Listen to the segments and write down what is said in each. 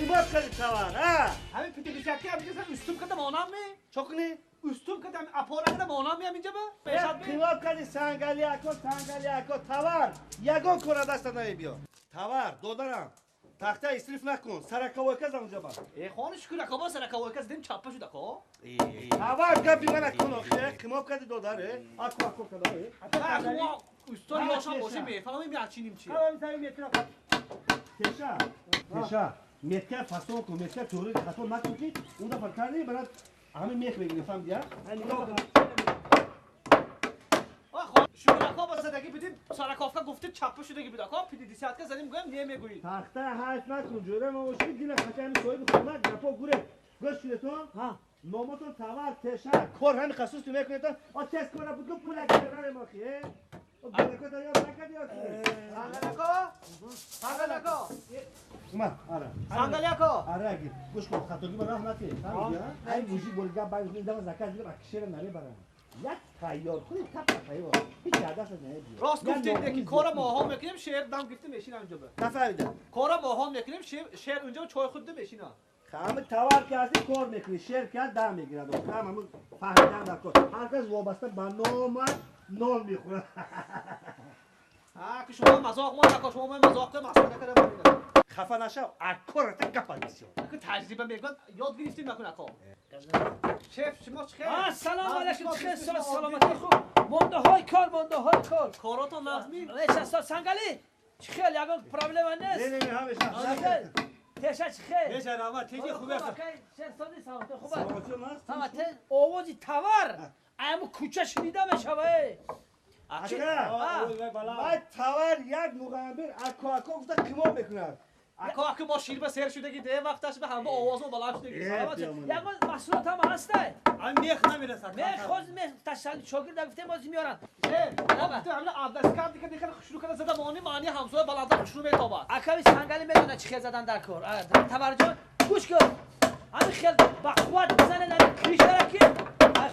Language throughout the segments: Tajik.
Қимат кардӣ товар, а? Ҳамин пятидесятка ҳаминҷа устум кардам онам ме? Чо кунӣ? Устум кардам апора кардам онам ме ҳаминҷа ба? Қимат кардӣ Сангали ако, Сангали ако, товар ягон кора даста намебиё. Товар додарам. Тахта исриф накун, сорокавойка зан унҷа ба. Э, хони шукр ако, ба сорокавойка задем чаппа шуд ако. Товар гапи мана кун охе, қимат кардӣ додар, э? Ако ако када, э? Устод ёшам боше мефаҳмем ячиним чи. Теша, теша, метка фасон кун, метка туғри хато накун ки он дафъа кардӣ, барат ҳамин мех мегирӣ, фаҳмидӣ, а? Шукр ако, ба задагӣ будем, сороковка гуфтем чаппа шудагӣ буд ако, пятидесятка задем гӯям немегӯӣ. Тахта ҳайф накун, ҷӯра ма боши, дила хача ҳамин соҳиби хона гапо гуре. Гӯш шудетон? Номотон товар, теша, кор ҳамин хасус мекунетон, а тез кора буд, пула гирем охи, э? Сангаляко! Ума, ара. Сангаляко! Ара, гир. Гӯш кун, хатогӣ ба роҳ натӣ. Ай мужик бори гап бай, ин дама заказ гирам, акшера намебарам. Як тайёр кунӣ, тапа тайёр. Ҳеҷ даст намебиёд. Рост гуфтед, ки кора моҳо мекунем, шер дам гирифта мешинам инҷо ба. Нафаҳмидам. Кора моҳо мекунем, шер унҷо чой хӯрда мешинам. Ҳама товар ки ҳастӣ кор мекунӣ, шер ки ҳаст дам мегирад. Ҳама фаҳмидан дар кор. Ҳар кас вобаста ба номаш нон мехӯрад. А, ки шумо мазоқ мо нако, шумо мазоқ ка масхара кара мебинад. Хафа нашав, аккората гапа бисёр. Аку таҷриба мекунад, ёд гирифтем накун ако. Шеф, шумо чӣ хел? Ассалому алайкум, чӣ хел? Саломатӣ хуб. Мондаҳои кор, мондаҳои кор. Коротон нағзми? Нешаста Сангалӣ. Чӣ хел, ягон проблема нест? Не, не, не, ҳамеша. Теша чӣ хел? Теша раҳмат, теҷи хуб аст. Шерсони саломатӣ хуб аст. Саломатӣ аст. Саломатӣ. Овози товар аямо кӯча шунида мешавад. Ака, вай товар як муғамбир ако ако гуфта қимор мекунад. Ако ако мо шир ба сер шудагӣ, де вақташ ба ҳама овозмо баланд шудагӣ. Ягон маҳсулот ҳам ҳастай? Ам мех намерасад. Мех хоз мех ташали шогирда гуфтем ози меоранд. Ҳамла адаскар дика дика хушрӯ када зада мони маъни ҳамсоя баландтар хушрӯ метобад. Акави Сангалӣ медонад чӣ хел задан дар кор. Товарҷон, гӯш кун. Ҳамин хел ба қувват бизанед ҳамин кришара ки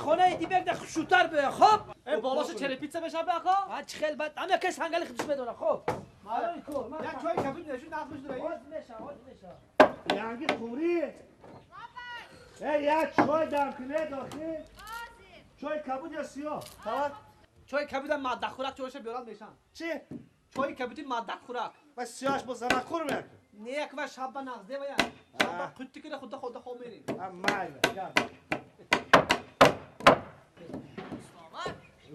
хонаи дибек да хушрӯтар биёяд, хоб? Э, болоша черепица мешавад ака? А чӣ хел бад ҳамин акаи Сангалӣ худаш медонад, хоб? Маълум кор. Як чой кабуд нешуд, нағз мешуд. Ҳоз меша, ҳоз меша. Янги хумрӣ. Э, як чой дам кунед охир. Чой кабуд ё сиёҳ? Товар? Чой кабудам маддахӯрак чойша биёрад мешан. Чӣ? Чои кабуди маддахӯрак. Ва сиёҳаш бо занахӯр мекунад. Не, як ва шабба нағз де вая. Шабба қутти кира худда худда хоб мерем. А майла, гап.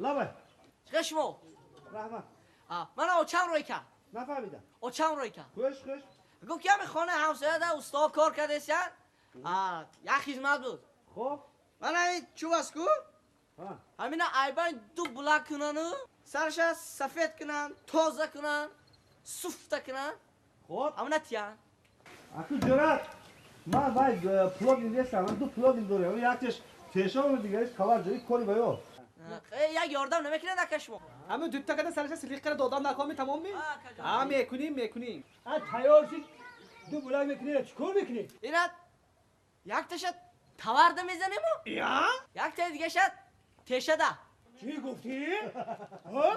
Лабай. Чӣ шумо? Раҳмат. Мана очам рӯй кард. Нафаҳмидам. Очам рӯй кард. Хуш, хуш. Гуфт ки ҳамин хонаи ҳамсоя да усто кор кардесян. Як хизмат буд. Хоб. Мана ин чӯб аст ку? Ҳамина айбайн ду булак кунану сараша сафед кунанд, тоза кунанд, суфта кунанд. Хоб. Ҳамина тиян. Аку ҷурат. Ман вай плогин нестам, ман ду плогин дорам. Яктеш тешаву дигариш товар ҷои кори ба ё. Як ёрдам намекунед ака шумо? Ҳамин дутта када сараша силиқ кара додам накоми тамом ми? Ҳа, мекунем, мекунем. А тайёр шуд, ду булак мекунед, чӣ кор мекунед? Ина якташа товарда мезанему? Я? Яктаи дигаша тешада. Чӣ гуфтӣ? Ҳа?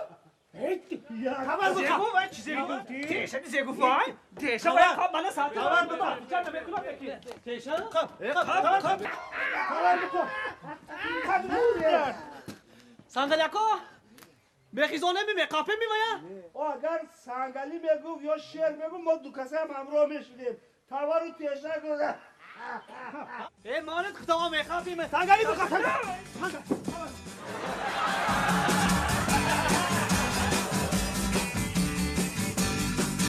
Товар зегу вай чизе гуфтӣ? Теша ди зегу вай? Теша вай қаб мана саат. Товар буда. Ча намекунад яки. Теша? Қаб, қаб, қаб. Товар бикун. Қаб. Сангаляко? Мехизонеми, меқапеми вая? Агар Сангалӣ мегуфт ё шер мегуфт, мо ду касаам ҳамроҳ мешудем. Товару теша гуза. Э, монед худомо меқапиме. Сангалӣ бикун.